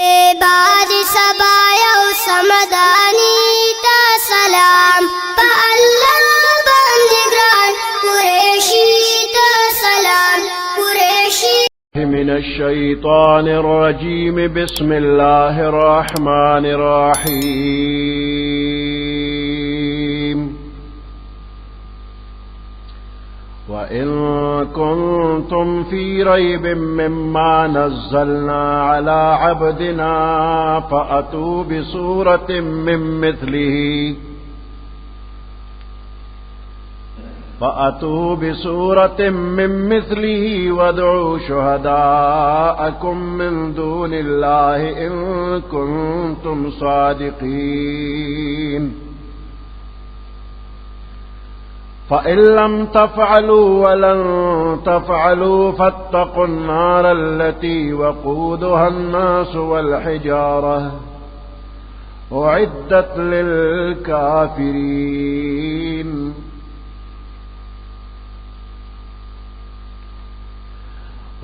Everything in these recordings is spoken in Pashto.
باد سبا یو سمدانی تا سلام، په الله باندې ګران قریشی تا سلام، قریشی. من الشيطان الرجيم. بسم الله الرحمن الرحيم. وإن كنتم في ريب مما نزلنا على عبدنا فأتوا بسورة من مثله فأتوا بسورة من مثله وادعوا شهداءكم من دون الله إن كنتم صادقين. فإن لم تفعلوا ولن تفعلوا فاتقوا النار التي وقودها الناس والحجارة أعدت للكافرين.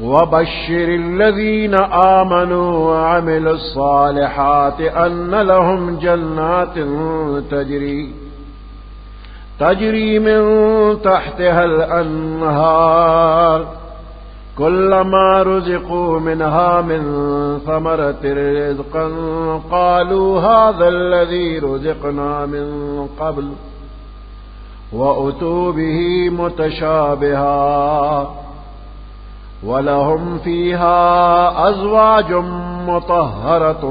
وبشر الذين آمنوا وعملوا الصالحات أن لهم جنات تجري من تحتها الأنهار كلما رزقوا منها من ثمرة رزقا قالوا هذا الذي رزقنا من قبل وأتوا به متشابها ولهم فيها أزواج مطهرة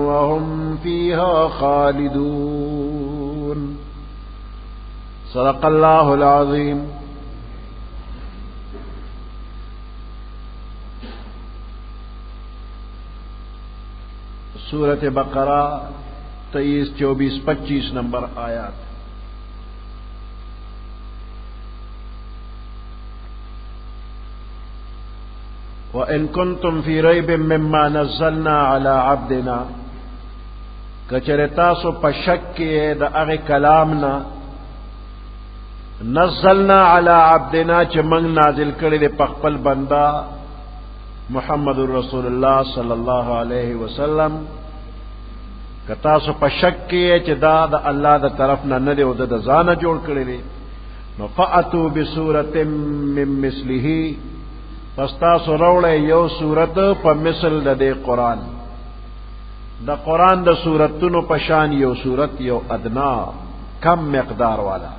وهم فيها خالدون. صدق الله العظيم. سورة بقرہ 23 24 25 نمبر آیات. وَإِن كُنتُمْ فِي رَيْبٍ مِّمَّا نَزَّلْنَا عَلَى عَبْدِنَا، کچر تاسو په شک کې د هغه کلام نه، نزلنا علی عبدنا، چې موږ نازل کړی دی په خپل بنده محمد رسول الله صلی الله علیه وسلم، که تاسو په شک کې چې دا د الله د طرف نه نه دی او د ځانه جوړ کړی دی، نو فأتوا بسورة من مثله، پس تاسو راوړی یو سورت په مثل د دې قرآن، د قرآن د سورتونو په شان یو سورت، یو ادنا کم مقدار والا.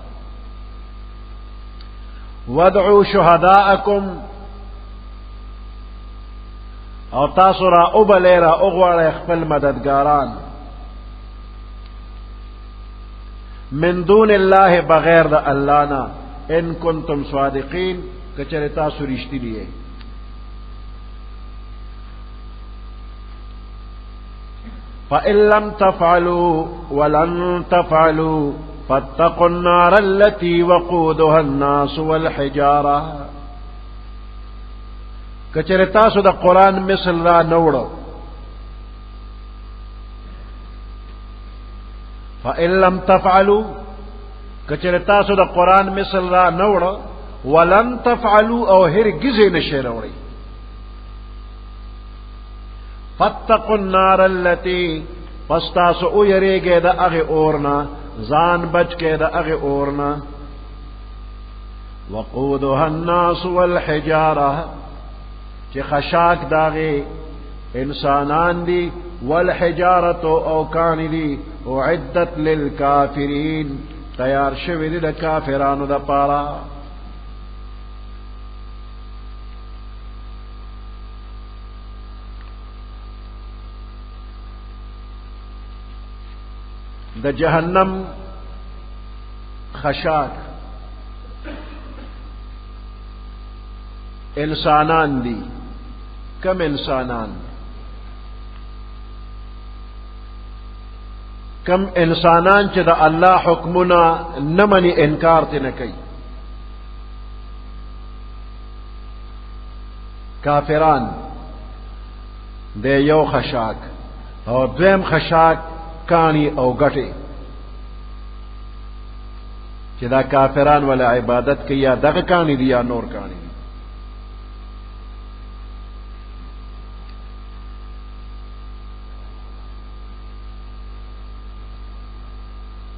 وادعوا شهداءکم، او تاسو را وبلئ، را وغواړئ خپل مددګاران، من دون الله، بغیر د الله نه، ان کنتم صادقین، کچره تاسو رښتیني یئ. فإن لم تفعلوا ولن تفعلوا فاتقوا النار التي وقودها الناس والحجارة. کچره تاسو د قرآن مثل را نوړو، فإن لم تفعلوا، کچره تاسو د قرآن مثل را نوړو، ولن تفعلوا، او هرگز نشئ راوړی، فاتقوا النار التي، پس تاسو ویریږئ د هغې اور نه، ځان بچ کړئ د هغې اور نه، وقودها الناس والحجارة، چې خشاک د هغې انسانان دي، والحجارة، او کاڼي دي، اعدت للکافرین، تیار شوي دي د کافرانو دپاره. د جهنم خشاک انسانان دي. کم انسانان؟ کم انسانان چې د الله حکمونه نه مني، انکار ترې نه کوي، کافران د یو خشاک، او دویم خشاک کانی او غټي چې دا کافران ولا عبادت کوي، یا دغه کانی دي یا نور کانی دي.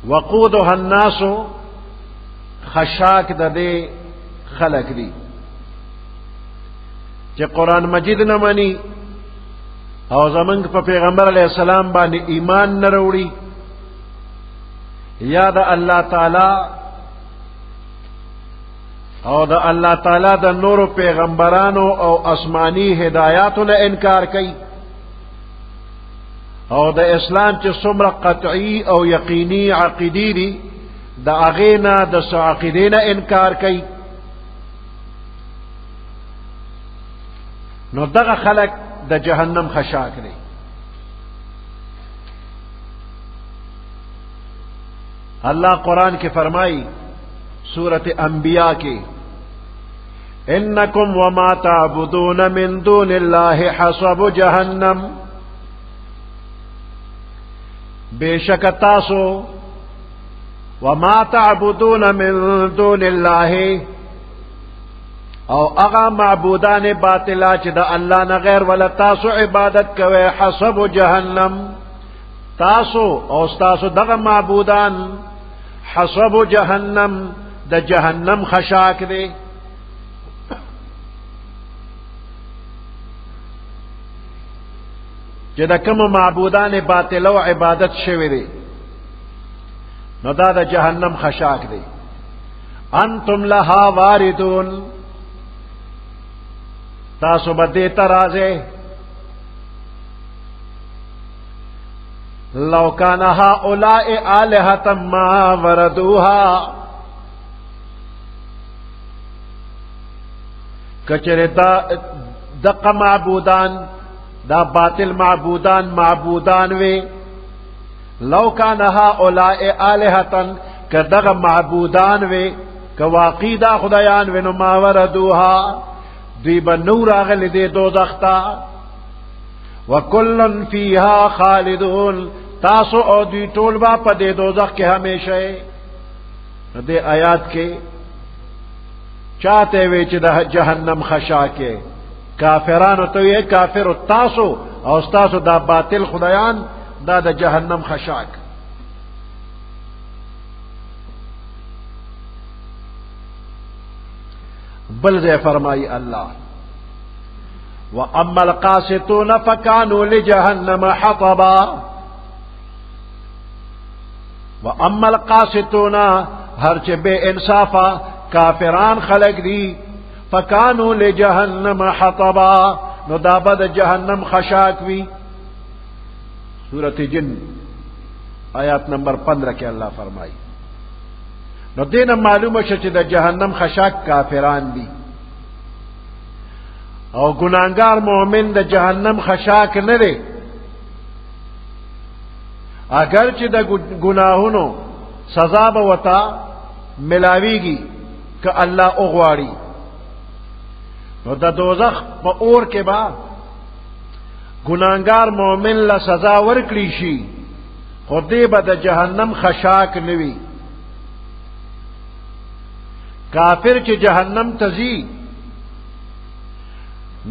وقودها الناس، خشاک د دې خلق دي چې قرآن مجید نه مني او زمونږ په پیغمبر علیه السلام باندې ایمان نه راوړي، یا د الله تعالی او د الله تعالی د نورو پیغمبرانو او آسمانی هدایاتو نه انکار کوي، او د اسلام چې څومره قطعي او یقیني عقیدې دي د هغې نه د څه عقیدې نه انکار کوي، نو دغه خلک د جهنم خشاک دی. الله قرآن کې فرمایي سورة انبیاء کې، انکم وما تعبدون من دون الله حسب جهنم، بشک تاسو وما تعبدون من دون الله، او هغه معبودان باطلا چې د الله نه غیر ولا تاسو عبادت کوئ، حسب جهنم، تاسو او تاسو دغه معبودان حسب جهنم، د جهنم خشاک دی. چې د کوم معبودان باطل او عبادت شوی دی نو دا د جهنم خشاک دی. انتم لها واردون، تاسو به دې ته راځئ. لو کان هؤلاء آلهة ما وردوها، کچره دا دقه معبودان، دا باطل معبودان معبودان وی، لو کان هؤلاء آلهة، که دغه معبودان وی، که واقعي دا خدایان وی، نو ما وردوها، دوی به نو راغلي دې دوزخ ته. وکل فیها خالدون، تاسو او دوی ټول به په دې دوزخ کې همیشه یې. نو دې آیات کې چاته وی چې د جهنم خشاک یې؟ کافرانو ته وی، کافرو تاسو او ستاسو دا باطل خدایان دا د جهنم خشاک. بل ځای فرمایي الله، واما القاسطون فكانوا لجهنم حطبا. واما القاسطون، هر چې بے انصافا کافران خلق دي، فكانوا لجهنم حطبا، نو دا به د جهنم خشاک وي. سورة جن آیات نمبر 15 کې الله فرمایي. نو دینه معلومه شوه چې د جهنم خشاک کافران دي، او ګناهګار مؤمن د جهنم خشاک نه دی، اگر چې د ګناهونو سزا به وتا ملاویږي که الله وغواړي. نو د دوزخ په اور کې به ګناهګار مؤمن له سزا ورکړي شي، خو دی به د جهنم خشاک نه وي. کافر چې جهنم ته ځي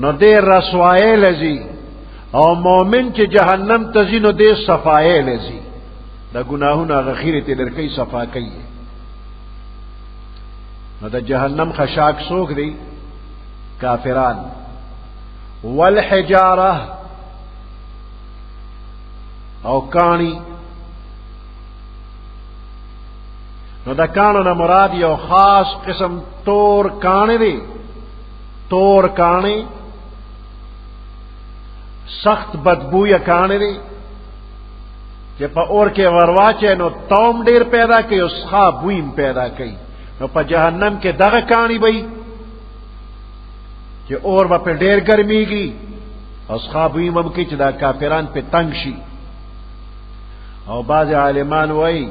نو دی رسوایې له ځي، او مؤمن چې جهنم ته ځي نو دی صفایې له ځي. د ګناهونو هغه خیرې ته لرکوي، صفا کوي. نو د جهنم خشاک څوک دی؟ کافران. والحجاره، او کاڼي. نو د کاڼو نه مراد یو خاص قسم تور کاڼي دی، تور کاڼي، سخت بدبویه کاڼي دی چې په اور کې ورواچې نو توم ډیر پیدا کوي او سخا بویم پیدا کوي. نو په جهنم کې دغه کاڼي وي چې اور به په ډیر ګرمیږي او سخا بویم هم کوي چې دا کافران په تنگ شي. او بعض عالمان وایي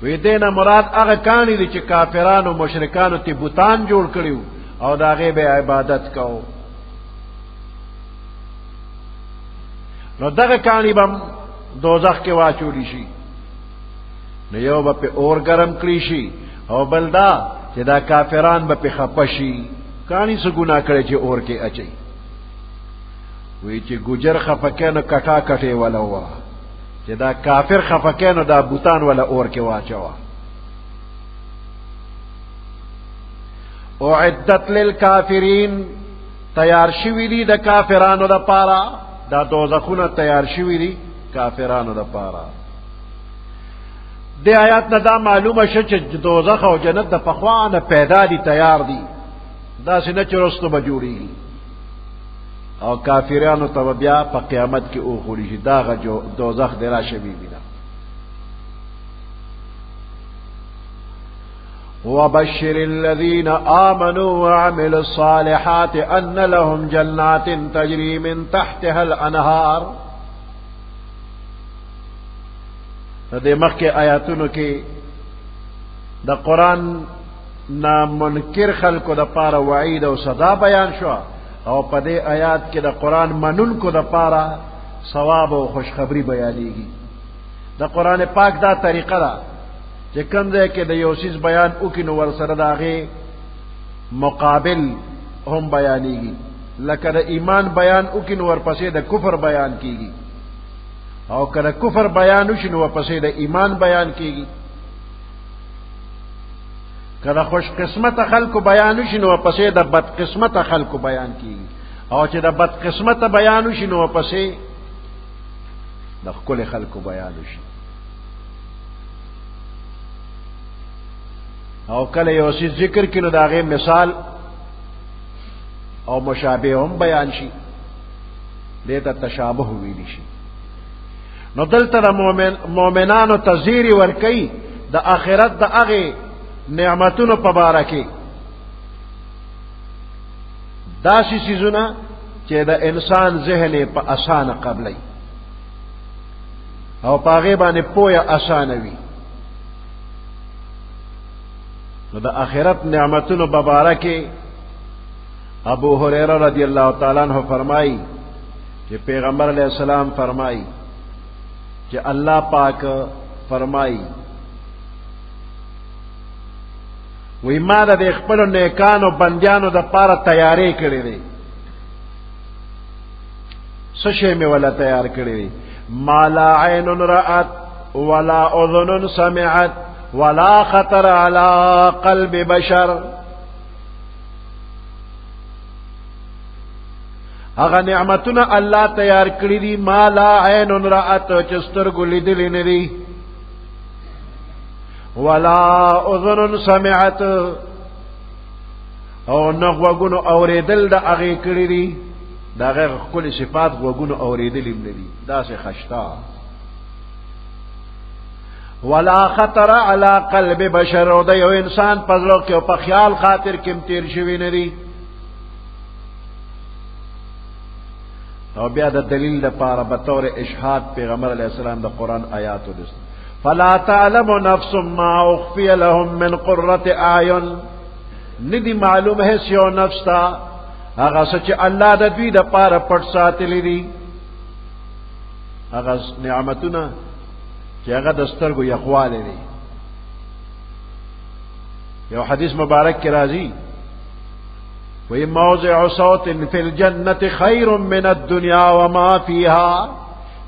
وی دینه مراد هغه کاڼي دي چې کافرانو مشرکانو ته بتان جوړ کړیو او د هغې به عبادت کوو. نو دغه کاڼي به دوزخ کې واچولی شي. نو یو به په اور ګرم کړی شي، او بل دا چې دا کافران به په خپه شي، کاڼي څه ګناه کړی چې اور کې اچي. وی چې ګوجر خفه کوي نو کټا کټې وله وه، چې دا کافر خفه کړي نو دا بوتان ولا اور کې واچوه. اعدت للکافرین، تیار شوي دي د کافرانو دپاره. دا دوزخونه تیار شوي دي کافرانو دپاره. دې آیات نه دا معلومه شوه چې دوزخ او جنت د پخوا نه پیدا دي، تیار دي، داسې نه چې وروسته به جوړېږي. او کافرانو ته به بیا په قیامت کې وښودل شي دغه دوزخ دې راشه ویوینه. وبشر الذين آمنوا وعملوا الصالحات أن لهم جنات تجري من تحتها الأنهار. د مخکې آیاتونو کې د قرآن نا منکر خلکو د پاره وعید او سزا بیان شو، او په دې آیات کې د قرآن منونکو د پاره ثواب او خوشخبری بیانېږي. د قرآن پاک دا طریقه ده چې کوم ځای کې د یو څیز بیان وکړي نو ورسره د هغې مقابل هم بیانېږي. لکه د ایمان بیان وکړي نو ورپسې د کفر بیان کیږي، او که د کفر بیان وشي نو ورپسې د ایمان بیان کیږي. که د خوش قسمته خلکو بیان وشي نو ورپسې د بد قسمته خلکو بیان کیږي، او چې د بد قسمته بیان وشي نو ورپسې د ښکلي خلکو بیان وشي. او کله یو څیز ذکر کړي نو د هغې مثال او مشابه هم بیان شي، دې ته تشابه ویلی شي. نو دلته د مؤمنانو ته زیری ورکوي د آخرت د هغې نعمتونو په باره کې، داسې څیزونه چې د انسان ذهن یې په اسانه قبلوي او په هغې باندې پوهه اسانه وي. نو د آخرت نعمتونو په باره کې ابو هريره رضی الله تعالی عنہ فرمایي چې پیغمبر علیه السلام فرمایي چې الله پاک فرمایي وی ما د خپلو نیکانو بندیانو د پاره تیارې کړې دي. څه شی مې ولا تیار کړی دی؟ ما لا عین رأت ولا اذن سمعت ولا خطر على قلب بشر. هغه نعمتونه الله تیار کړی دي، ما لا عین رأت چې سترګو لیدلې نه دي، ولا اذن سمعت او نه غوږونو اورېدل د هغې کړي دي. د هغې ښکلي صفات غوږونو اورېدلي هم نه دي، داسې خشته. ولا خطر علی قلب بشر، او د یو انسان په زړه کې او په خیال خاطر کې هم تېر شوي نه دي. او بیا د دلیل لپاره به طور اشهاد پیغمبر علیه السلام د قرآن آیات ولوست، فلا تعلم نفس ما اخفی لهم من قرة اعین. ندی معلوم هیڅ یو نفس ته هغه څه چې الله د دوی دپاره پټ ساتلی دي، هغه نعمتونه چې هغه د سترګو یخوالی دی. یو حدیث مبارک کې راځي وی موضع صوت فی الجنة خیر من الدنیا وما فیها،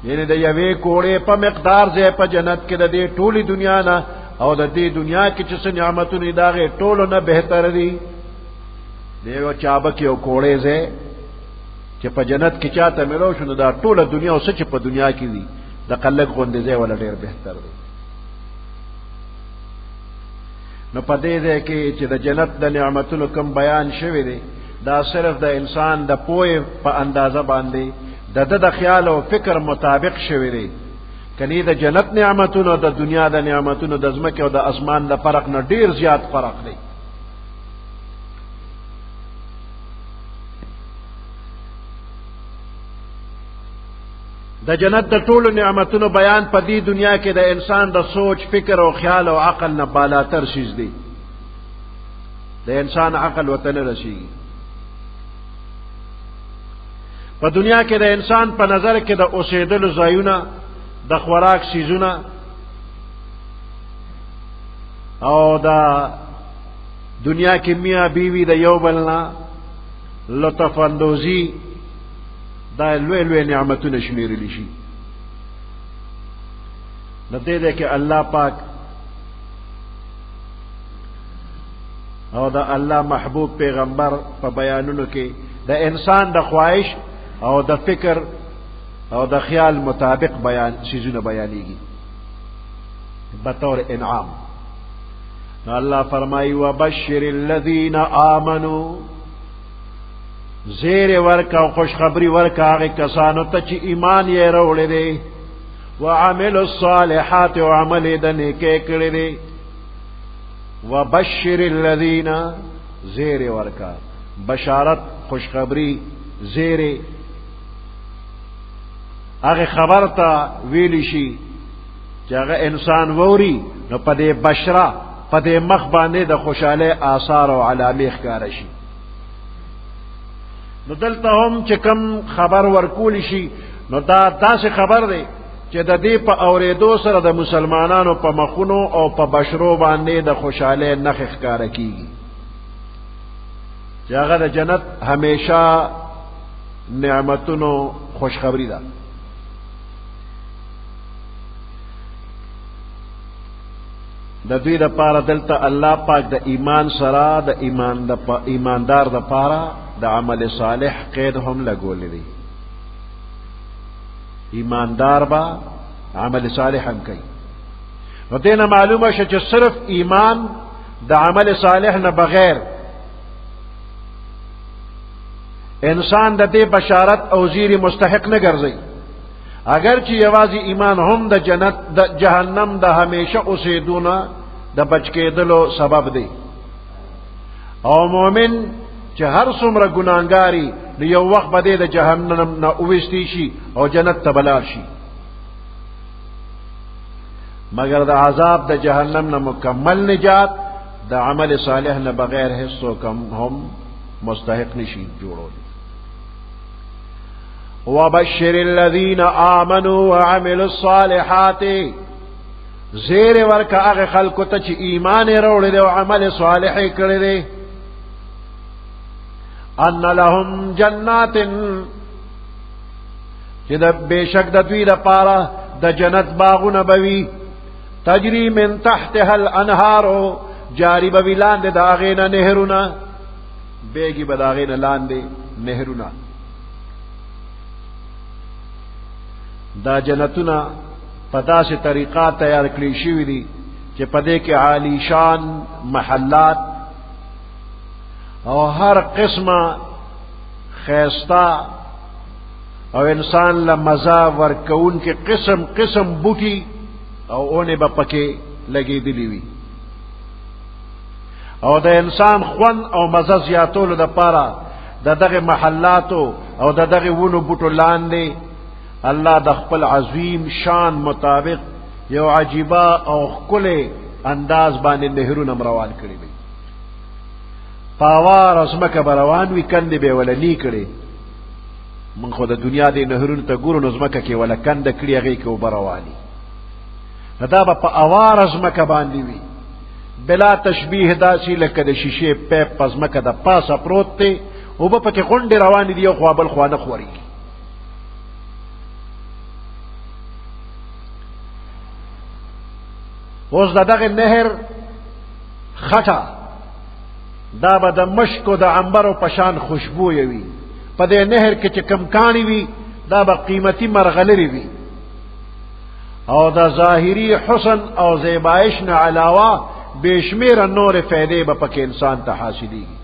یعنی د یوې کوړې په مقدار ځای په جنت کې د دې ټولې دنیا نه او د دې دنیا کې چې څه نعمتونه دي د هغې ټولو نه بهتر دي. د یو چابک یو کوړې ځای چې په جنت کې چاته میلاو شو نو دا ټوله دنیا او څه چې په دنیا کې دي د قلق غوندې ځای ولا ډېر بهتر دی. نو په دې ځای کې چې د جنت د نعمتونو کوم بیان شوی دی دا صرف د انسان د پوهې په اندازه باندې د ده د خیال او فکر مطابق شوی دی. کني د جنت نعمتونو د دنیا د نعمتونو د ځمکې او د اسمان د فرق نه ډیر زیات فرق دی. د جنت د ټولو نعمتونو بیان په دې دنیا کې د انسان د سوچ، فکر او خیال او عقل نه بالاتر څیز دی. د انسان عقل ورته نه رسیږي. په دنیا کې د انسان په نظر کې د اوسېدلو ځایونه، د خوراک څیزونه او د دنیا کې میا بیوي د یو بل نه لطف اندوزي، دا لوی لوی نعمتونه شمیرلی شي. نو دې دې کې الله پاک او د الله محبوب پیغمبر په بیانونو کې د انسان د خواهش او د فکر او د خیال مطابق بیان سیزونه بیانېږي بطور انعام. نو الله فرمایي وبشر الذین آمنو، زیر ورکا او خوشخبری ورکا هغه کسانو ته چې ایمان یې راوړی دی، وعملوا الصالحات او عمل یې د نیکۍ کړی دی. وبشر الذین، زیر ورکا، بشارت، خوشخبری، زیر هغه خبر ته ویلی شي چې هغه انسان ووري نو په دې بشره په دې مخ باندې د خوشحالۍ آثار او علامې ښکاره شي. نو دلته هم چې کم خبر ورکول شي نو دا داسې خبر دی چې د دې په اورېدو سره د مسلمانانو په مخونو او په بشرو باندې د خوشحالۍ نښې ښکاره کیږي چې هغه د جنت همیشه نعمتونو خوشخبری ده. د دوی د پاره دلته الله پاک د ایمان سره د ایمان د ایماندار د پاره د عمل صالح قید هم لګولې دی. ایماندار با عمل صالح هم کوي. نو دینه معلومه شه چې صرف ایمان د عمل صالح نه بغیر انسان د دې بشارت او زیری مستحق نه ګرځي. اگر چې یوازې ایمان هم د جنت د جهنم د همیشه اوسېدونه د بچ کېدلو سبب دی، او مؤمن چې هر څومره ګناهګاری نو یو وخت به دی د جهنم نه وویستی شي او جنت ته به لاړ شي، مګر د عذاب د جهنم نه مکمل نجات د عمل صالح نه بغیر هیڅوک هم مستحق نشي جوړول. وبشر الذين آمنوا وعملوا الصالحات، زیر ورکا هغه خلکو ته چې ایمان یې راوړی دی او عمل صالح یې کړی دی، ان لهم جنات، چې د بېشک د دوی دپاره د جنت باغونه به وي، تجری من تحتها الانهار، جاری به وي لاندې د هغې نه نهرونه، بېږي به د هغې نه لاندې نهرونه. دا جنتونه په داسې طریقه تیار کړی شوي دي چې په دې کې عالیشان محلات او هر قسمه ښایسته او انسان له مزه ورکوونکي قسم قسم بوټي او اونې به پکې لګېدلي وي، او د انسان خوند او مزه زیاتولو دپاره د دغه محلاتو او د دغه ونو بوټو لاندې الله د خپل عظیم شان مطابق یو عجیبه او ښکلی انداز باندې نهرونه هم روان کړي وي. په اواره ځمکه به روان وي، کندې به یې وله نی کړې. موږ خو د دنیا دې نهرونو ته ګورو نو ځمکه کې وله کنده کړي، هغې کې اوبه رواني. نو دا به په اواره ځمکه باندې وي، بلا تشبیه داسې لکه د شیشې پیپ په ځمکه د پاسه پروت دی، اوبه پکې غونډې روانې دي، یو خوا بل خوا نه خورېږي. اوس د دغه نهر خټه دا به د مشکو د عنبرو په شان خوشبویه وي. په دې نهر کې چې کم کاڼي وي دا به قیمتي مرغلرې وي، او د ظاهري حسن او زیبایش نه علاوه بې شمېره نورې فایدې به پکې انسان ته حاصلېږي.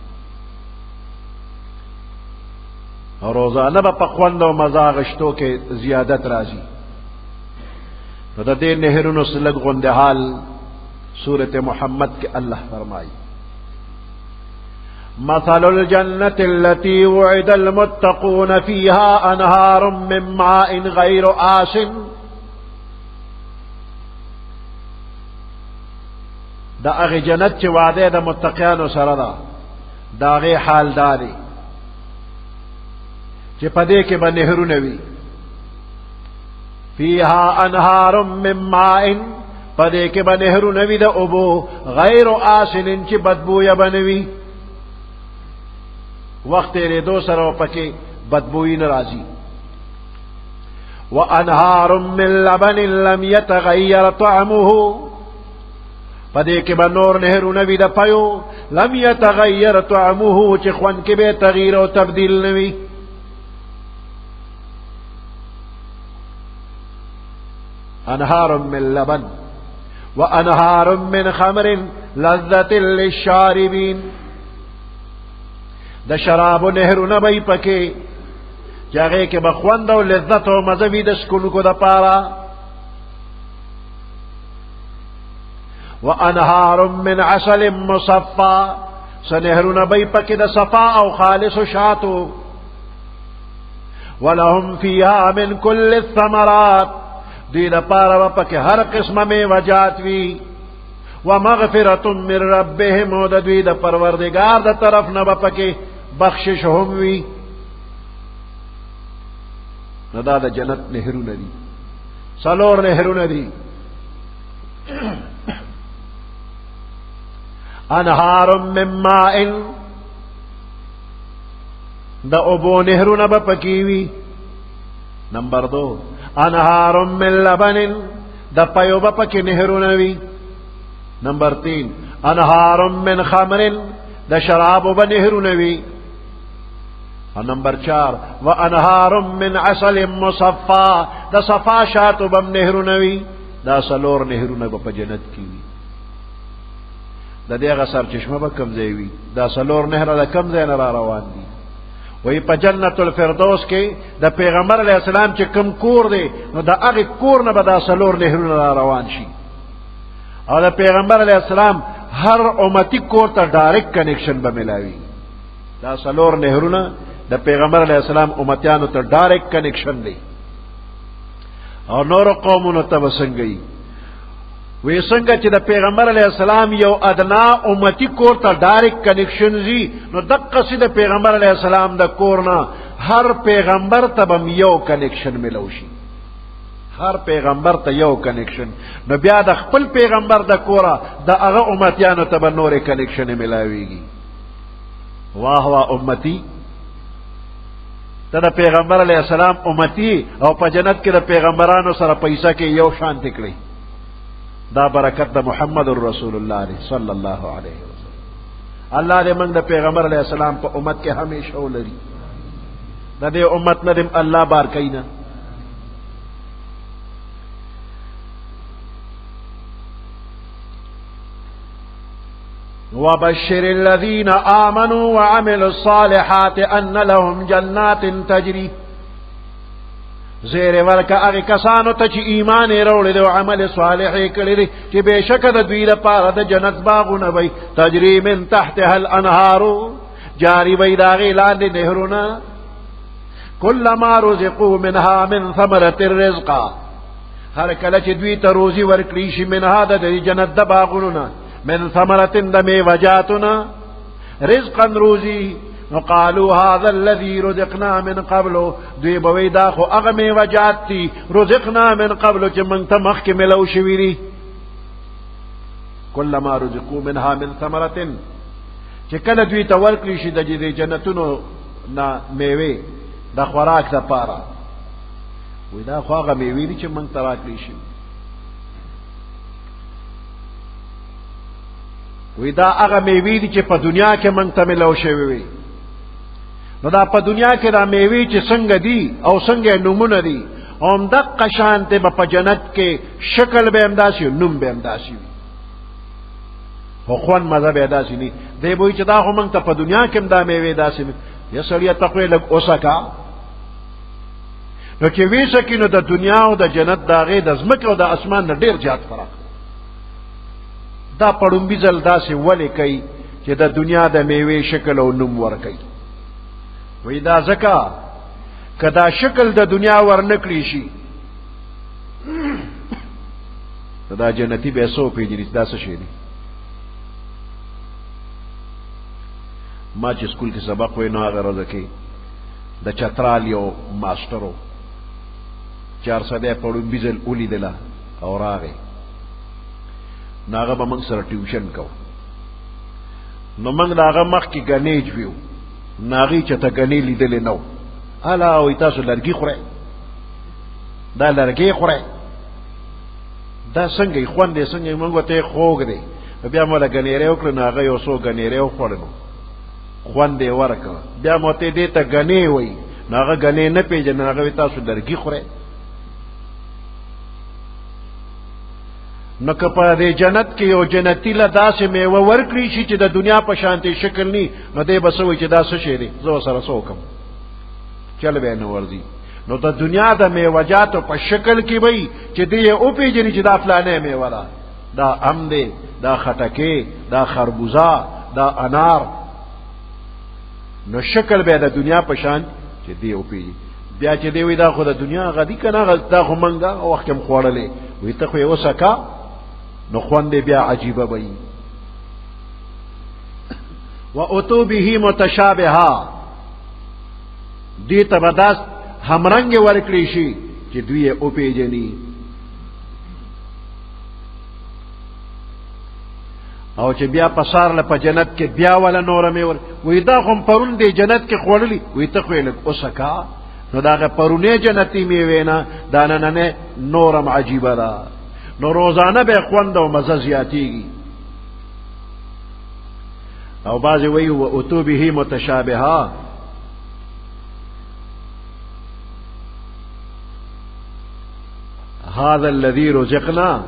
او روزانه به په خوند او مزه غشتو کې زیادت راځي. نو د دې نهرونو څه لږ غوندې حال سورة محمد کې الله فرمایي: مثل الجنة التي وعد المتقون فيها أنهار من ماء غير آسن. د هغې جنت چې وعده د متقیانو سره ده، د هغې حال دا دی چې په دې کې به نهرونه وي، فيها انهار من ماء، په دې کې به نهرونه وي د اوبو، غیر آسن چې بدبویه به نه وي، وخت تېرېدو سره به پکې بدبویي نه راځي. وانهار من لبن لم يتغير طعمه، پدې کې به نور نهرونه وي د پيو، لم يتغير طعمه، چې خوند کې به تغییر او تبدیل نه وي. انهار من لبن وانهار من خمر لذة للشاربين، د شراب نهرونه به پکې چې هغې کې به خوند او لذت او مزه وي د څښونکو دپاره. وانهار من عسل مصفى، څه نهرونه به پکې د صفا او خالصو شاتو. ولهم فيها من كل الثمرات، دوی دپاره به پکې هر قسمه میوه جات وي. ومغفرة من ربهم، او د دوی د پروردګار د طرف نه به پکې بخشش هم وي. نو دا د جنت نهرونه دي، څلور نهرونه دي. انهار من ماء، د اوبو نهرونه به پکې وي. نمبر 2، انهار من لبن، د پیو به پکې نهرونه وي. نمبر 3، انهار من خمر، د شرابو به نهرونه وي. نمبر 4، وانهار من عسل مصفى، د صفا شاتو به نهرونه وي. دا څلور نهرونه به په جنت کې وي. د دې هغه سرچشمه به کوم ځای وي؟ دا څلور نهره د کوم ځای نه را روان دي؟ وایي په جنت الفردوس کې د پیغمبر علیه السلام چې کوم کور دی، نو د هغې کور نه به دا څلور نهرونه را روان شي. او د پیغمبر علیه السلام هر امتي کور ته direct connection به ملاوي. دا څلور نهرونه د پیغمبر علیه السلام امتیانو ته direct connection دی. او نورو قومونو ته به څنګه وي؟ وی څنګه چې د پیغمبر علیه السلام یو ادنا امتی کور ته direct connection زی، نو دقه سي د پیغمبر علیه السلام د کور نه هر پیغمبر ته به یو connection ملو شي، هر پیغمبر ته یو connection. نو بیا د خپل پیغمبر د کوره د هغه امتیانو ته به نورې connection ملاویږي. واه واه امتی، ته د پیغمبر علیه السلام امتی او په جنت کې د پیغمبرانو سره پیسې کې یو شان تکړی. دا برکت د محمد رسول الله علیه صلی الله علیه وسلم. الله دې موږ د پیغمبر علیه السلام په امت کې همیشه ولري. د دې امت نه دې الله بار کینا. وبشر الذين آمنوا وعملوا الصالحات أن لهم جنات تجري. زیر ورکه هغه کسانو ته چې ایمان یې راوړی دی او عمل صالح یې کړی دی چې بېشکه د دوی لپاره د جنت باغونه وي، تجري من تحتها الانهار، جاري وي د هغې لاندې نهرونه. کلما رزقوا منها من ثمرة رزقا، هر کله چې دوی ته روزي ورکړي شي منها د دې جنت د باغونو نه، من ثمرة د میوهجاتو نه، رزقا روزي، نو قالوا هذا الذي رزقنا من قبل، دوی به وایي دا خو هغه میوهجات دي رزقنا من قبل چې موږ ته مخکې ملو شوي دي. کلما رزقوا منها من ثمرة، چې کله دوی ته ورکړي شي د دې جنتونو نه میوې د خوراک لپاره، وایي دا خو هغه میوې دي چې موږ ته راکړي شي. وی دا هغه میوې دي چې په دنیا کې موږ ته ملو شوې وي. نو دا په دنیا کې دا میوې چې څنګه دي او څنګه نومونه دي، همدقه شان ته به په جنت کې شکل به همداسې، نوم به همداسې وي، خو خوند مزه به داسې نه. دی به وایي چې دا خو موږ ته په دنیا کې هم دا میوې داسې وي. یا سړیه ته خو یې لږ وڅکه، نو چې ویې څکي نو د دنیا او د جنت د هغې د ځمکې او د اسمان نه ډېر زیات فرق. دا پړومبي ځل داسې ولې کوي چې د دنیا د میوې شکل او نوم ورکوي؟ وایي دا ځکه که دا شکل د دنیا ورنکړي شي نو دا جنتي به څه وپېژني چې دا څه شی دی. ما چې سکول کې سبق وایي نو هغه ورځ کې د چترال یو ماسټر و، چارسده په ړومبي ځل ولیدله او راغی، نو هغه به موږ سره ټیوشن کو. نو موږ د هغه مخکې ګنې جویو، نو هغې چېرته ګنې لیدلې نه و. هله وایي تاسو لرګي خورئ؟ دا لرګی خورئ، دا څنګه یې خوند دی، څنګه یې؟ موږ ورته یې خوږ دی. بیا مو له ګنیرې وکړه، نو هغه یو څو ګنیرې وخوړل، خوند یې ورکړ. بیا مو ته دې ته ګنې وایي، نو هغه ګنې نه پېژنه، هغه وایي تاسو لرګي خورئ. نو که په دې جنت کې یو جنتي له داسې میوه ورکړي شي چې د دنیا په شانتې شکل نی، نو دی به څه وایي چې دا څه شی دی، زه ورسره څه وکړم، چل به یې نه ورځي. نو د دنیا د میوجاتو په شکل کې به وي چې دی یې وپېژني چې دا فلانې میوه ده، دا ام دی، دا خټکې، دا خربوزه، دا انار. نو شکل به د دنیا په شان چې دی وپېژني. بیا چې دی وایي دا خو د دنیا هغه دي که نه، دا خو موږ هغه وخت کې هم خوړلې، وایي ته خو یې وڅکه، نو خوند یې بیا عجیبه به وي. و اتو به متشابها، دې ته به داس همرنګ ورکړی شي چې دوی یې وپېژني. او چې بیا په سار له په جنت کې بیا ولا نور مې ور وی، دا خو پرون دی جنت کې خوړلی، وی ته خو یې لږ وڅکه، نو دغه پرونی جنتي میوې نه دا نننۍ نورم عجیبه ده. نو روزانه به خوند او مزه زیاتیږي. او بعضې وایي و اتو به متشابها، هذا الذي رزقنا،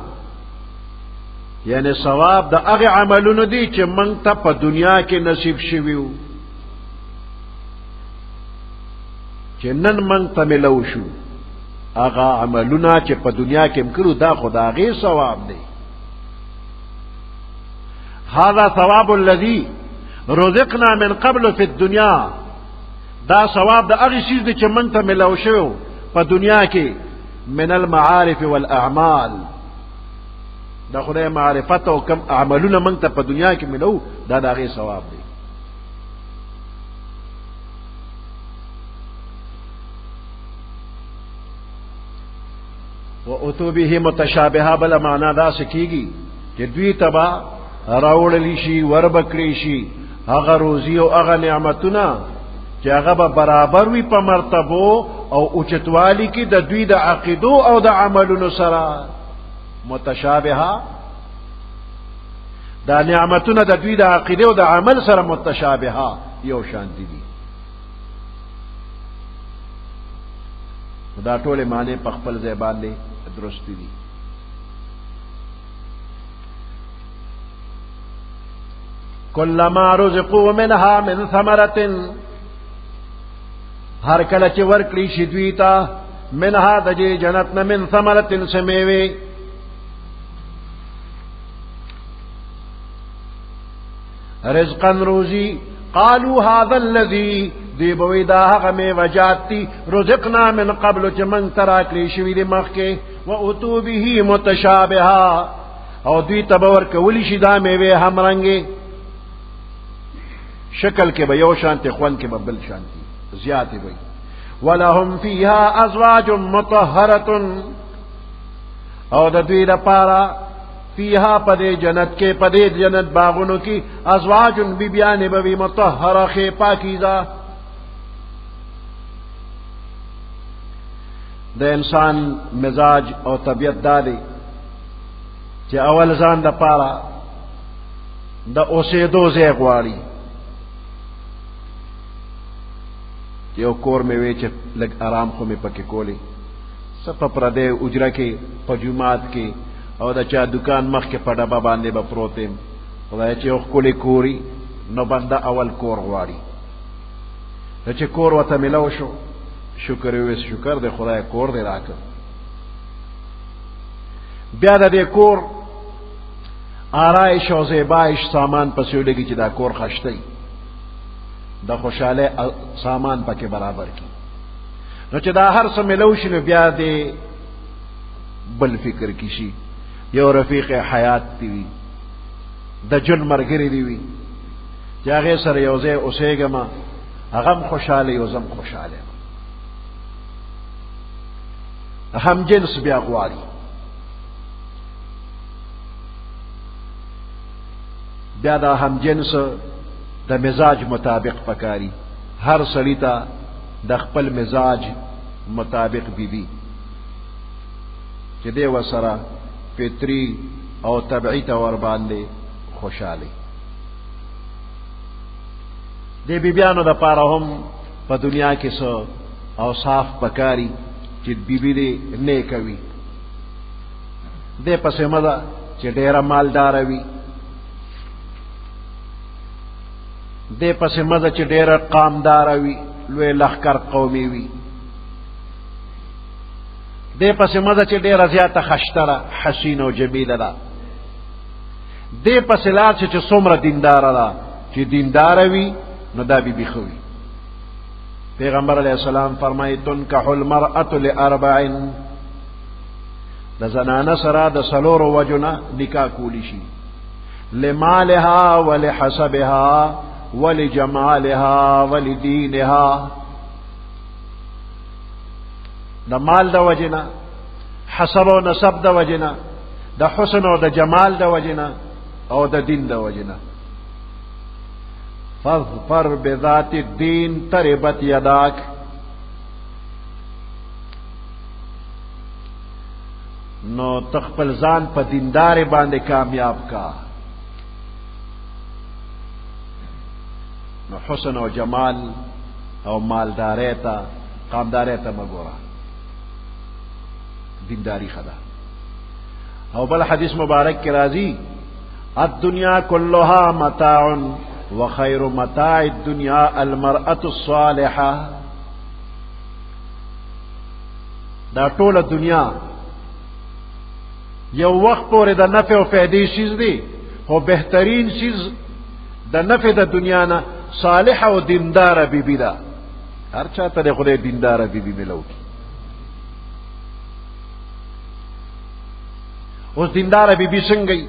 یعنی ثواب د هغه عملونو دی چې موږ ته په دنیا کې نصیب شوي وو، چې نن موږ ته ملو شو، هغه عملونه چې په دنیا کې موږ کړو، دا خو د هغې ثواب دی. هذا ثواب الذي رزقنا من قبل في الدنيا، دا ثواب د هغې څیز دی چې موږ ته ملو شوی په دنیا کې، من المعارف والاعمال، د خدای معرفت او کم عملونه موږ ته په دنیا کې ملو، دا د هغې ثواب دی. و اتو به متشابهه، بل معنا دا سکیږي چې دوی تبا راوړل شي، وربکړي شي هغه روزي او هغه نعمتونه چې هغه به برابر وي په مرتبو او اوچتوالي کې د دوی د عقیدو او د عملونو سره. متشابهه دا نعمتونه د دوی د عقیده او د عمل سره متشابهه یو شان دي. دا ټول معنی په خپل ځای باندې درست دي. کلما رزقوا منها من ثمرة، هر کله چې ورکړي شي دوی ته منها د دې جنت نه من ثمرة سمیوي، رزقا روزی، قالوا هذا الذي، دی بوي دا هغه میوه جات دي رزقنا من قبل چې موږ ته راکړې شوي دي مخکې، و اتو به متشابها، او دوی ته به ورکولی شي دا میوې همرنګې، شکل کې به یو شانتې، خوند کې به بل شانتې، زیاتې به. ولهم فیها ازواج مطهرة، او د دوی لپاره فیها په دې جنت کې، په دې جنت باغونو کې ازواج بیبیانې به وي مطهره، ښې پاکیزه. د انسان مزاج او طبیعت دا دی چې اول ځان د پاره د اوسېدو ځای غواړي. یو کور مې وی چې لږ آرام خو مې پکې کولی، څه په پردی اجره کې، په جومات کې، او د چا دکان مخکې په ډبه باندې به پروت یم. خدای چې یو ښکلی کوري، نو بنده اول کور غواړي. نو چې کور ورته میلاو شو، شکر یې وویست، شکر دی خدای کور دی راکړ. بیا د دې کور آرایش او زیبایش سامان پسې ولګي چې دا کور خشته وي، د خوشحالۍ سامان پکې برابر کړي. نو چې دا هر څه میلاو شي، نو بیا دې بل فکر کې شي، یو رفیق حیات دی وي، د ژوند ملګری دی وي، چې هغې سره یو ځای اوسېږم، هغه هم خوشحاله یو، زه هم خوشحاله یم. هم جنس بیا غواړي، بیا دا هم جنس د مزاج مطابق پکاري. هر سړي ته د خپل مزاج مطابق بیبي. چې دی ورسره فطري او طبعي طور باندې خوشحالي. د بیبیانو د پاره هم په دنیا کې څه اوصاف پکاري چې بیبي دې نیکه وي. دې پسې مه ده چې ډېره مالداره وي، دې پسې مه ده چې ډېره قامداره وي، لوی لښکر قومي وي. دې پسې مه ده چې ډېره زیاته خشته ده، حسینه او جمیله ده. دې پسې لاړ شي چې څومره دینداره ده، چې دینداره وي نو دا بیبي ښه وي. پیغمبر علیه السلام فرمایي تنکح المرأة لأربع، د زنانه سره د څلورو وجو نه نکاح کولی شي، لمالها ولحسبها ولجمالها ولدینها. د مال د وجې نه، حسب او نسب د وجې نه، د حسن او د جمال د وجې نه، او د دین د وجې نه. فاظفر بذات الدین تربت یداک. نو تخپل ځان په دیندار باندې کامیاب کا. نو حسن او جمال او مالدارۍ ته قامدارۍ ته مه ګوره، دینداری ښه ده. او بل حدیث مبارک کې راځي الدنیا كلها متاع وخير متاع الدنيا المرأة الصالحة. دا ټوله دنیا یو وخت پورې د نفع او فایدې چیز دی، خو بهترین چیز د نفع د دنیا نه صالح او دینداره بیبي ده. هر چا ته د خدای دینداره بیبي ملو کی. اوس دینداره بیبي څنګه وي؟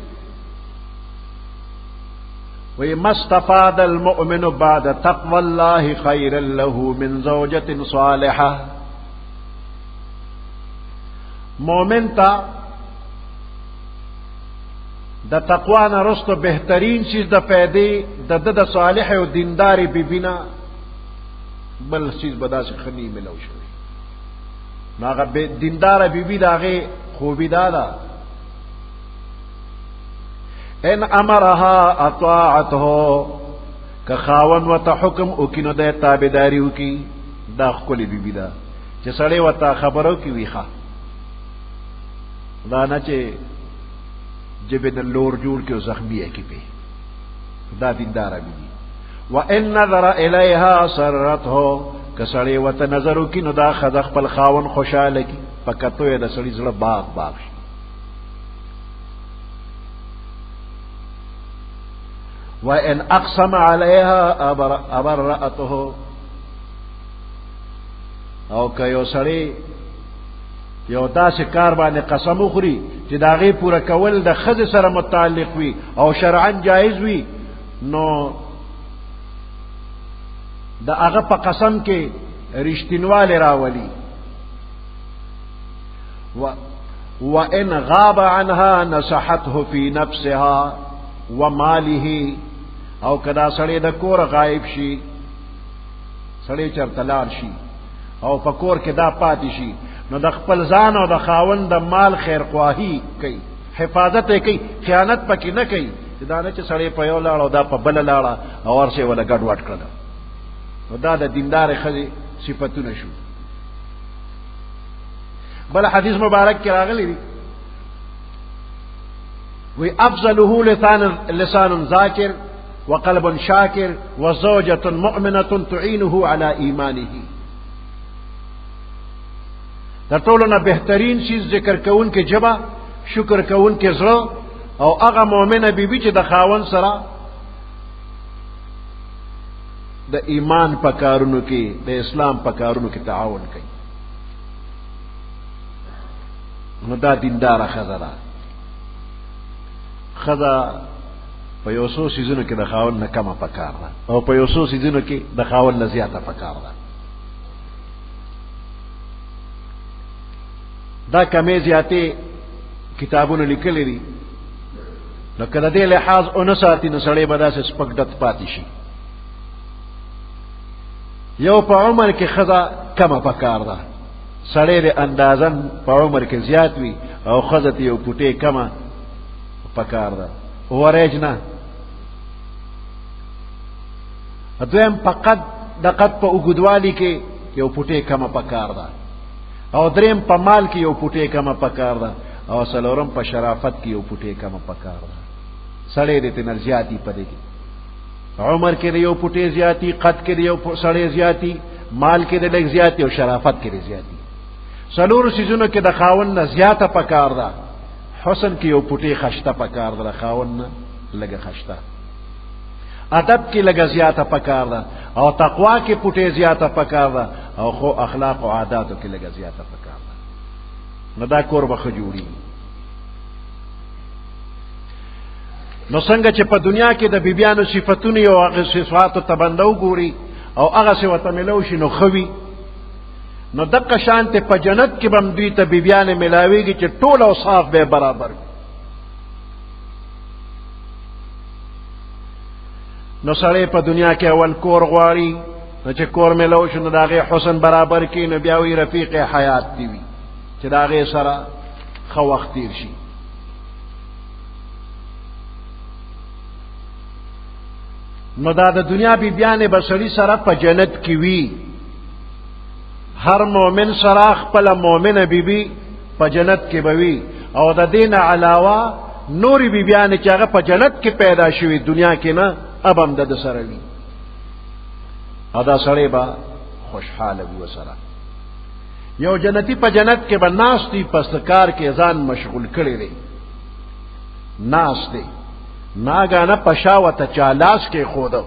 وی ما استفاد المؤمن بعد تقوى الله خيرا له من زوجة صالحة. مؤمن ته د تقوا نه رستو بهترین چیز د فائدې د د د صالح او دیندارې بیبي نه بل چیز به داسې ښه نه ملو شوی. نو هغه دینداره بیبي د هغې خوبي دا ده ان امرها اطاعته، که خاون وته حکم وکړي نو دی تابعداري وکړي. دا ښکلې بیبي ده چې سړی ورته خبره وکړي وي ښه، دا نه چې جبې د لور جوړ کړي او زخمي یې کړي پې. دا دینداره بیبي. وان نظر الیها سرته، که سړی ورته نظر وکړي نو دا ښځه خپل خاوند خوشحاله کړي، په کتو یې د سړي زړه باغ باغ شي. وان اقسم عليها ابرأته، او که یو سړی یو داسې کار باندې قسم وخوري چې د هغې پوره کول د ښځې سره متعلق وي او شرعا جایز وي، نو د هغه په قسم کې رښتینوالی راولي. وإن غاب عنها نصحته في نفسها وماله، او کدا سړی د کور غایب شي، سړی چرته لاړ شي او په کور کې دا پاتې شي، نو د خپل ځان او د خاوند د مال خیرخواهي کوي، حفاظت یې کوي، خیانت پکې نه کوي. چې دا نه چې سړی په یو لاړ او دا په بله لاړه او هر څه یې وله ګډوډ کړله. نو دا د دیندارې ښځې صفتونه شو. بل حدیث مبارک کې راغلی دی وی افضله لسان ذاکر وقلب شاکر وزوجة مؤمنة تعينه على ایمانه. د ټولو نه بهترین چیز ذکر کوونکې ژبه، شکر کوونکې زړه، او هغه مؤمنه بیبي چې د خاوند سره د ایمان په کارونو کې، د اسلام په کارونو کې تعاون کوي. نو دا دینداره ښځه ده. ښځه په یو څو څیزونو کې د خاوند نه کمه پکار ده او په یو څو څیزونو کې د خاوند نه زیاته پکار ده. دا کمې زیاتې کتابونو لیکلي دي. نو که د دې لحاظ ونه ساتي نو سړی به داسې سپک ډت پاتې شي. یو په عمر کې ښځه کمه پکار ده، سړی د اندازن په عمر کې زیات وي او ښځه ته یو پوټې کمه پکار ده، اووریج نه. دویم په قد، د قد په اوږدوالي کې یو پوټې کمه پکار ده، او دریم په مال کې یو پوټې کمه پکار ده، او څلورم په شرافت کې یو پوټې کمه پکار ده. سړی دې ترې نه زیاتي په دې کې، عمر کې یو پوټې زیاتی، قد کې یو سړی زیاتی، مال کې لږ زیاتی، او شرافت کې زیاتی. څلور سیزونو کې د خاون نه زیاته پکار ده. حسن کې یو پوټې خشته پکار ده، خاون نه لږه خشته، ادب کې لږه زیاته پکار ده، او تقوا کې پوټې زیاته پکار ده، او خو اخلاق او عاداتو کې لږه زیاته پکار ده. نو دا کور به ښه جوړېږي. نو څنګه چې په دنیا کې د بیبیانو صفتونه او هغه صفاتو ته بنده وګوري او هغه څه ورته میلاو شي نو ښه وي، نو دقه شان ته په جنت کې به هم دوی ته بیبیانې میلاویږي چې ټول اوصاف به برابر وي. نو سړی په دنیا کې اول کور غواړي، نو چې کور میلاو شو نو د هغې حسن برابر کړي، نو بیا وایي رفیق حیات دی وي چې د هغې سره ښه وخت تېر شي. نو دا د دنیا بیبیانې به سړي سره په جنت کې وي. هر مؤمن سره خپله مؤمنه بیبي په جنت کې به وي، او د دې نه علاوه نورې بیبیانې چې هغه په جنت کې پیدا شوي دنیا کې نه، اب هم د ده سره وي، او دا سړی به خوشحاله وي ورسره. یو جنتی په جنت کې به ناست وي، په څه کار کې ځان مشغول کړی دی، ناست دی، ناګانه په شا ورته چا لاس کېښوده،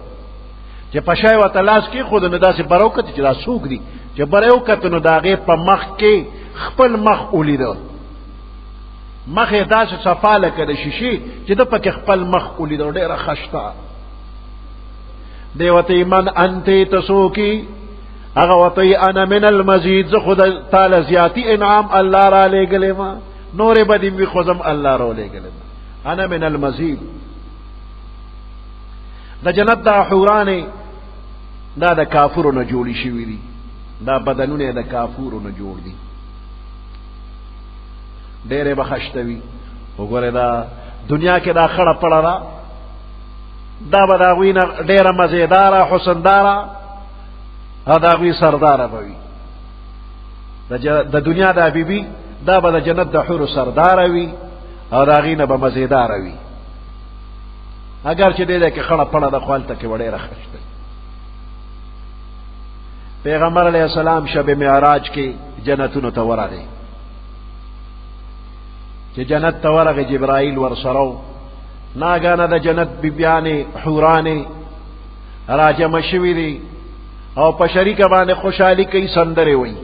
چې په شا یې ورته لاس کېښوده نو داسې بره وکتل چې دا څوک دي، چې بره یې وکتل نو د هغې په مخ کې خپل مخ ولیده، مخ یې داسې صفا لکه د شیشې چې ده پکې خپل مخ ولیده، ډېره خشته. دی ورته وایي من انتې، ته څوک یې؟ هغه ورته وایي انا من المزید، زه خو د تا له زیاتي انعام الله را لېږلی ما، نورې به دې وي خو زه هم الله را ولېږلی ما، انا من المزید. د جنت دا حورانې دا د کافرو نه جوړې شوي دي، دا بدنونه د کافورو نه جوړ دي، ډېرې به خشته وي. وګوره دا دنیا کې دا خړه پړه ده، دا به د هغوی نه ډېره مزېداره حسنداره او د هغوی سرداره به وي. د دنیا دا بیبي دا به د جنت د حورو سرداره وي او د هغې نه به مزېداره وي. اگر چې دې ځای کې خړه پړه ده، خو هلته کې به ډېره خشته. پیغمبر علیه السلام شب معراج کې جنتونو ته ورغی، چې جنت ته ورغی جبرائیل ورسره و، ناګانه د جنت بیبیانې حورانې راجمع شوي دي او په شریکه باندې خوشحالي کوي، سندرې وایي.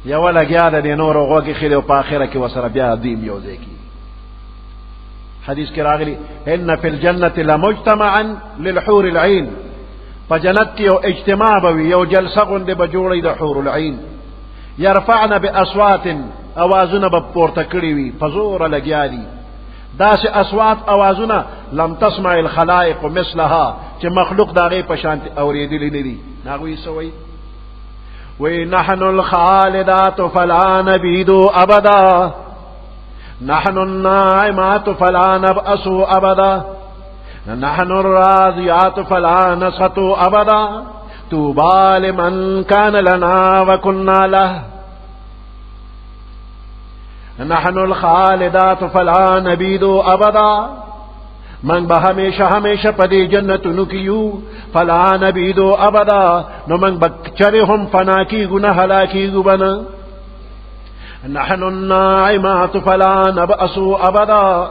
یوه لګیا ده د نورو غوږ ایښی دی او په آخره کې ورسره بیا دوی هم یو ځای کېږي. حدیث کې راغلي ان فی الجنة لمجتمعا للحور العین، په جنت کې یو اجتماع به وي، یو جلسه غوندې به جوړوي د حور العین، یرفعن باصوات، اوازونه به پورته کړي وي، په زوره لګیا دي، داسې اصوات اوازونه لم تسمع الخلائق مثلها، چې مخلوق د هغې په شان اورېدلي نه دي. هغوی څه وایي؟ وی نحن الخالدات فلا نبيد ابدا، نحن الناعمات فلا نبأس ابدا، نحن الراضيات فلا نسخط ابدا، طوبى لمن كان لنا وكنا له، نحن الخالدات فلا نبيد ابدا، من به همیشه همیشه په دې جنتونو کې یو، فلا نبیدو ابدا، نو من به چرې هم فنا کېږو نه هلاکېږو به نه. نحن الناعمات فلا نبأس ابدا،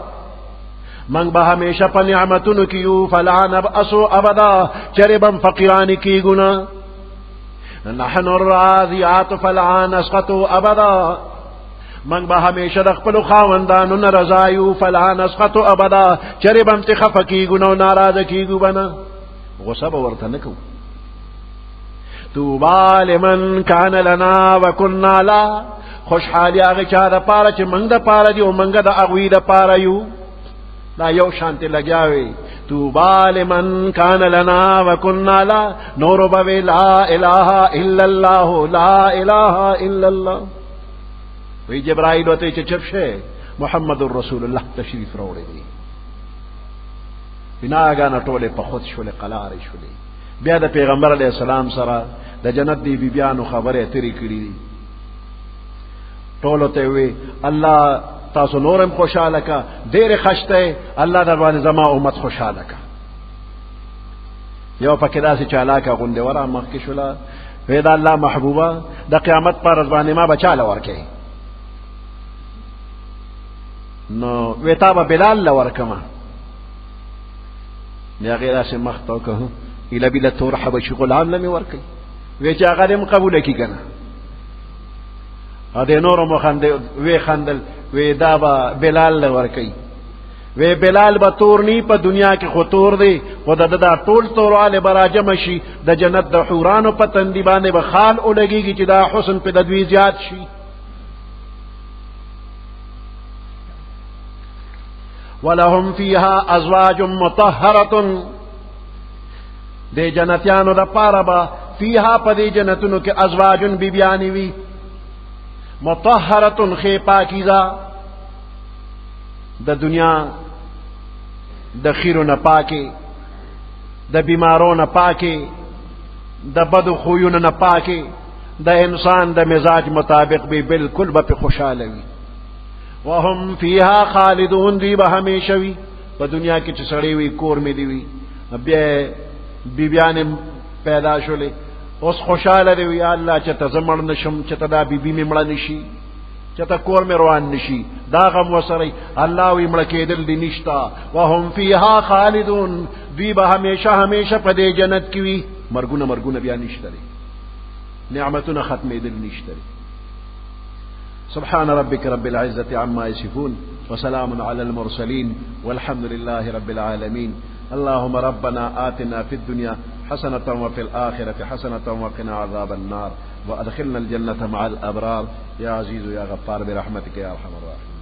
من به همیشه په نعمتونو کې یو، فلا نبأس ابدا، چرې به هم فقیران کېږو نه. نحن الراضیات فلا نسخط ابدا، من به همیشه د خپلو خاوندانو نه رضا یو، فلا نسخط ابدا، چرې به هم ترې خفه کېږو نه او ناراضه کېږو به نه، غصه به ورته نه کوو. طوبی لمن کان لنا وکنا له، خوشحالي هغه چا دپاره چې موږ دپاره دي او موږ د هغوی دپاره یو. دا یو شانتې لګیا وي. طوبی لمن کان لنا وکنا له، نورو به وي لا اله الا الله، لا اله الا الله. وی جبرائیل وته چې چپ شه، محمد رسول الله تشریف راوړی دی. بناګانه ټوله په خود شولې، قلارې شولې. بیا د پیغمبر علی السلام سره د جنت دی بیبیانو خبرې اترې کړې دي. ټولو ته وی الله تاسو نورم خوشاله کا، ډېر خشته الله در باندې زما امت خوشاله کا. یو پکې داسې چالاکه غوندې ورا مخکې شوله، وی دا الله محبوبه د قیامت پر ورځ باندې ما بچاله ورکې، نو وی تا به بلال له ورکمه. بیا هغې داسې مخ ته وکړه، ایله بیله تور حبشي غلام له مې ورکوي. وی چې هغه دې هم قبوله کړي که نه. دې نورو مو وی خندل، وی دا به بلال له ورکوي. وی بلال به تور نی په دنیا کې خو تور دی، خو د دا ټول تورواله به راجمع شي، د جنت د حورانو په تندي باندې به خال ولګېږي چې دا حسن په د دوی زیات شي. ولهم فيها ازواج مطهره، د جنتیانو د پاره به فيها په دې جنتونو کې ازواج بیبیانې وي، مطهره خې پاکیزه، د دنیا د خیرو نه پاکې، د بیمارو نه پاکې، د بدو خویونو نه پاکې، د انسان د مزاج مطابق به بالکل به خوشاله وي. وهم فيها خالدون، دی به همیشه وي. په دنیا کې چې سړی وي کور مې دی وي، بیا بیبیانې پیدا شولې، اوس خوشاله دی، یا الله چې ته زه مړ نشم، چې ته دا بیبي مې مړه نشي، چې ته کور مې روان نشي، دا غم وسره الله وی مړه کېدل دي نشتا. وهم فيها خالدون، دوی به همیشه همیشه په دې جنت کې وي، مرګونه مرګونه بیا نشته دی، نعمتونه ختمېدل نشته دی. سبحان ربك رب العزة عما يصفون وسلام على المرسلين والحمد لله رب العالمين. اللهم ربنا آتنا في الدنيا حسنة وفي الآخرة حسنة وقنا عذاب النار وأدخلنا الجنة مع الأبرار يا عزيز يا غفار برحمتك يا أرحم الراحمين.